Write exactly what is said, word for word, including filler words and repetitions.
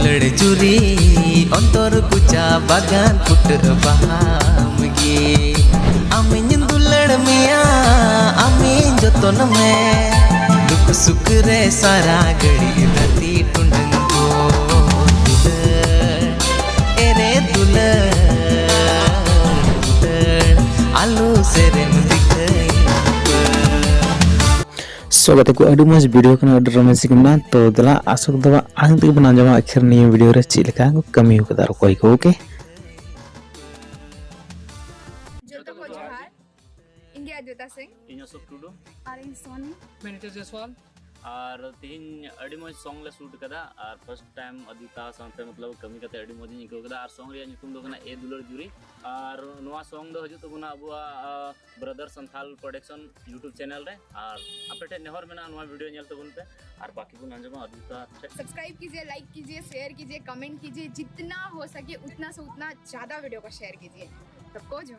ᱞᱟᱹᱲ ᱪᱩᱨᱤ ᱚᱱᱛᱚᱨ ᱠᱚᱪᱟ ᱵᱟᱜᱟᱱ ᱯᱷᱩᱴᱟᱹᱜ ᱵᱟᱦᱟᱢ ᱜᱮ᱾ ᱟᱢᱤᱧ ᱫᱩᱞᱟᱹᱲ ᱢᱮᱭᱟ, ᱟᱢᱤᱧ ᱡᱚᱛᱚᱱ ᱢᱮ᱾ ᱫᱩᱠ ᱥᱩᱠ ᱨᱮ ᱥᱟᱨᱟ ᱜᱷᱟᱹᱲᱤ ᱫᱷᱟᱹᱨᱛᱤ ᱴᱩᱰᱟᱹᱝ ᱠᱚ ᱫᱩᱞᱟᱹᱲ, ᱮᱨᱮ ᱫᱩᱞᱟᱹᱲ, ᱫᱩᱞᱟᱹᱲ, ᱟᱞᱚ ᱥᱮᱨᱮᱧ ᱫᱤᱠᱷᱟᱹᱭ᱾ ᱥᱚ ᱜᱟᱛᱮ ᱠᱚ, ᱟᱹᱰᱤ ᱢᱚᱡᱽ ᱵᱷᱤᱰᱤᱭᱳ ᱠᱟᱱᱟ, ᱟᱹᱰᱤ ᱨᱚᱢᱚᱡᱽ ᱜᱮ ᱢᱮᱱᱟᱜᱼᱟ᱾ ᱛᱚ ᱫᱮᱞᱟ ᱟᱥᱚᱠ ᱫᱚ ᱟᱲᱟᱝ ᱛᱮᱜᱮ ᱵᱚᱱ ᱟᱸᱡᱚᱢᱟ ᱟᱹᱠᱷᱤᱨ ᱱᱤᱭᱟᱹ ᱵᱷᱤᱰᱤᱭᱳ ᱨᱮ ᱪᱮᱫ ᱞᱮᱠᱟ ᱠᱚ ᱠᱟᱹᱢᱤ ᱟᱠᱟᱫᱟ ᱚᱠᱚᱭ ᱠᱚ᱾ ᱳᱠᱮ, ᱡᱚᱛᱚ ᱠᱚ ᱡᱚᱦᱟᱨ᱾ ᱤᱧ ᱜᱮ ᱚᱡᱚᱛᱟ ᱥᱤᱝ᱾ ᱤᱧ ᱚᱥᱳᱠ ᱴᱩᱰᱩ᱾ ᱟᱨ ᱤᱧ ᱥᱳᱱᱤ᱾ ᱢᱮᱱᱮᱡᱟᱨ ᱡᱚᱥᱣᱟᱞ᱾ ᱟᱨ ᱛᱤᱦᱤᱧ ᱟᱹᱰᱤ ᱢᱚᱡᱽ ᱥᱚᱝ ᱞᱮ ᱥᱩᱴ ᱠᱟᱫᱟ, ᱟᱨ ᱯᱷᱟᱥᱴ ᱴᱟᱭᱤᱢ ᱚᱫᱤᱛᱟ ᱥᱟᱶᱛᱮ ᱢᱚᱛᱞᱚᱵ ᱠᱟᱹᱢᱤ ᱠᱟᱛᱮ ᱟᱹᱰᱤ ᱢᱚᱡᱽ ᱤᱧ ᱟᱹᱭᱠᱟᱹᱣ ᱠᱮᱫᱟ᱾ ᱟᱨ ᱥᱚᱝ ᱨᱮᱭᱟᱜ ᱧᱩᱛᱩᱢ ᱫᱚ ᱠᱟᱱᱟ ᱮ ᱫᱩᱞᱟᱹᱲ ᱡᱩᱨᱤ᱾ ᱟᱨ ᱱᱚᱣᱟ ᱥᱚᱝ ᱫᱚ ᱦᱤᱡᱩᱜ ᱛᱟᱵᱚᱱᱟ ᱟᱵᱚᱣᱟᱜ brother Santhal production YouTube channel ᱨᱮ᱾ ᱟᱨ ᱟᱯᱮ ᱴᱷᱮᱱ ᱱᱮᱦᱚᱨ ᱢᱮᱱᱟᱜᱼᱟ, ᱱᱚᱣᱟ ᱵᱷᱤᱰᱤᱭᱳ ᱧᱮᱞ ᱛᱟᱵᱚᱱ ᱯᱮ᱾ ᱟᱨ ᱵᱟᱠᱤ ᱵᱚᱱ ᱟᱸᱡᱚᱢᱟ ᱚᱫᱤᱛᱟ ᱴᱷᱮᱱ᱾ सब्सक्राइब कीजिए, लाइक कीजिए, शेयर कीजिए, कमेंट कीजिए, जितना हो सके उतना से उतना ज़्यादा वीडियो को शेयर कीजिए। सबको जोहार।